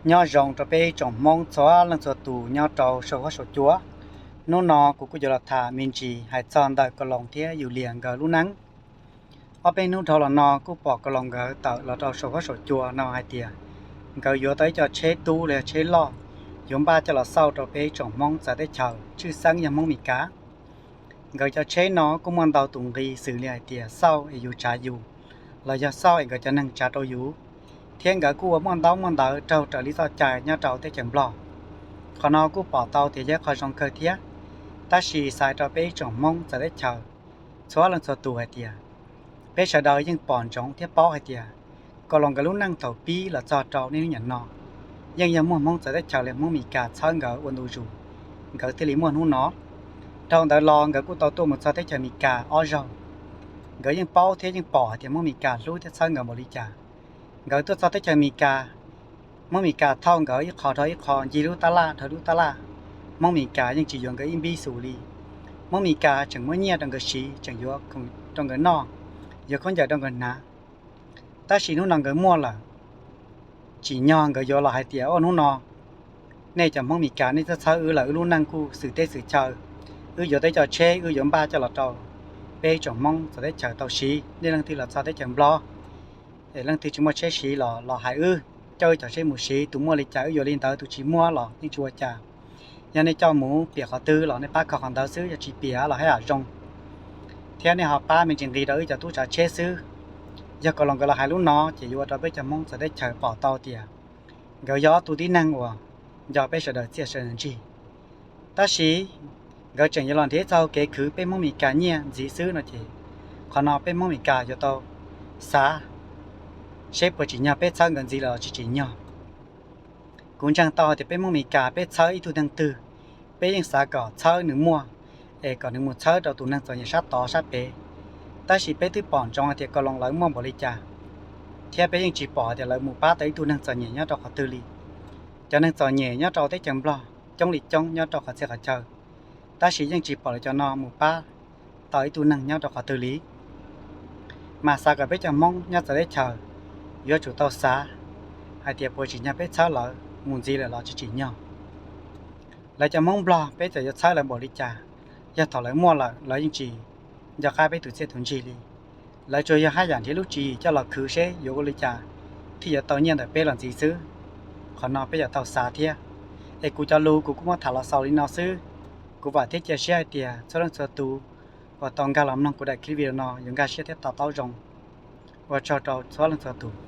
Nyob zoo rau peb ib tsoom Hmoob txhua leej txhua tus nyob rau saum huab saum cua. Hnub no kuv kuj yuav los tham me ntsis hais txog ntawm Kos Loos thiab Yus Lias nkawd lub neej. Ob peb hnub dhau los no kuj pom Kos Loos nkawd tawm los rau saum huab saum cua no hais tias nkawd yuav tau ib co tsheb tub los yog tsheb loj yuav npaj coj los xauj rau peb ib tsoom Hmoob txawv teb chaws tshwj xeeb yog Hmoob Mes Kas. Nkawd cov tsheb no kuj muaj ntau tus nqi xws li hais tias xauj es yus tsav yus, los yog xauj es nkawd cov neeg tsav rau yus, thiab nkawd kuj ua muaj ntaub muaj ntawv raug raws li txoj cai nyob rau teb chaws Nplog. Qhov no kuj pom tau tias yog qhov zoo kawg thiab. Tab sis xav rau peb ib tsoom Hmoob txawv teb chaws txhua leej txhua tus hais tias peb sawv daws yeej pom ntsoov thiab paub hais tias Kos Loos nkawd lub neej thaum pib los txog rau niaj hnub niam no yeej yog muaj Hmoob txawv teb chaws li Hmoob Mes Kas txhawb nkawd ua ntu zus, nkawd thiaj li muaj hnub no. Dhau ntawd los nkawd kuj tau tuaj mus txog teb chaws Mes Kas ob zaug. Nkawd yeej paub thiab yeej pom hais tias Hmoob Mes Kas hlub thiab txhawb nkawd npaum li cas. Nkawd tuaj txog teb chaws Mes Kas, Hmoob Mes Kas thauj nkawd ib qho dhau ib qho, ncig lub tab laj dhau lub tab laj, Hmoob Mes Kas yeej tsis yuav nkawd ib npib xus li. Hmoob Mes Kas tseem muab nyiaj rau nkawd siv, tseem yuav khoom rau nkawd noj, yuav khaub ncaws rau nkawd hnav. Tab sis hnub no nkawd muaj lawm, tsim nyog nkawd yuav los hais tias, Ua hnub no nej cov Hmoob Mes Kas nej txawj txhawb wb lawm, wb lub neej kuj xwm teb xwm chaw, wb yuav tau ib co tsheb, wb yuav npaj coj los rau peb tsoom Hmoob txawv teb chaws tau siv. Nej leej twg los txog teb chaws Nplog es leej twg tsis muaj tsheb siv los los hais wb, coj wb cov tsheb mus siv, tus muaj li cas wb yuav li ntawd, tus tsis muaj los yeej tsis ua cas. Yog nej coj mus piam qhov twg los nej pab kho qhov ntawd xwb, yog tsis piam los haj yam zoo. Thiab nej ho pab me ntsis nqi rau wb cov tub tsav tsheb xwb. Yog Kos Loos nkawd los hais lub no ces yuav ua rau peb cov Hmoob txawv teb chaws pom tau tias nkawd yog ob tug tib neeg uas nco peb sawv daws txiaj sawv daws ntsig. Tab sis nkawd tseem yuav los nrhiav txoj hau kev khwv peb Hmoob Mes Kas nyiaj ntxiv xwb no ces qhov no peb Hmoob Mes Kas yuav tau xav seb puas tsim nyog peb txhawb nkawd ntxiv los tsis tsim nyog. Kuv ntseeg tau hais tias peb Hmoob Mes Kas peb txhawb ib tug neeg twg, peb yeej xav kom txhawb nws muaj, es kom nws mus txhawb rau tus neeg txom nyem sab tod sab pem. Tab sis peb twb pom ntsoov hais tias Kos Loos lawv muaj npaum li cas, thiab peb yeej tsis pom hais tias lawv mus pab tau ib tug neeg txom nyem nyob rau qhov twg li. Cov neeg txom nyem nyob rau teb chaws Nplog coob li coob nyob rau qhov txhia qhov chaw, tab sis yeej tsis pom lawv cov no mus pab tau ib tug neeg nyob rau qhov twg li. Mas xav kom peb cov Hmoob nyob txawv teb chaws yuav tsum tau xav hais tias puas tsim nyog peb txhawb lawv mus ntxiv lawm los tsis tsim nyog. Lawv cov Hmoob Nplog peb txawm yuav txhawb lawv npaum li cas, yog thaum lawv muaj lawm lawv yeej tsis nco qab peb tus txiaj tus ntsig li. Lawv tsuas yog haj yam nrhiav lub tswv yim coj los khwv seb yuav ua li cas thiaj yuav tau nyiaj ntawm peb los ntxiv xwb. Qhov no peb yuav tau xav thiab. Es kuv cov lus kuv kuj muab tham los xaus li no xwb. Kuv vam thiab cia siab hais tias txhua leej txhua tus uas tau nkag los mloog kuv daim clip video no yuav nkag siab thiab to taub zoo. Ua tsaug rau txhua leej txhua tus.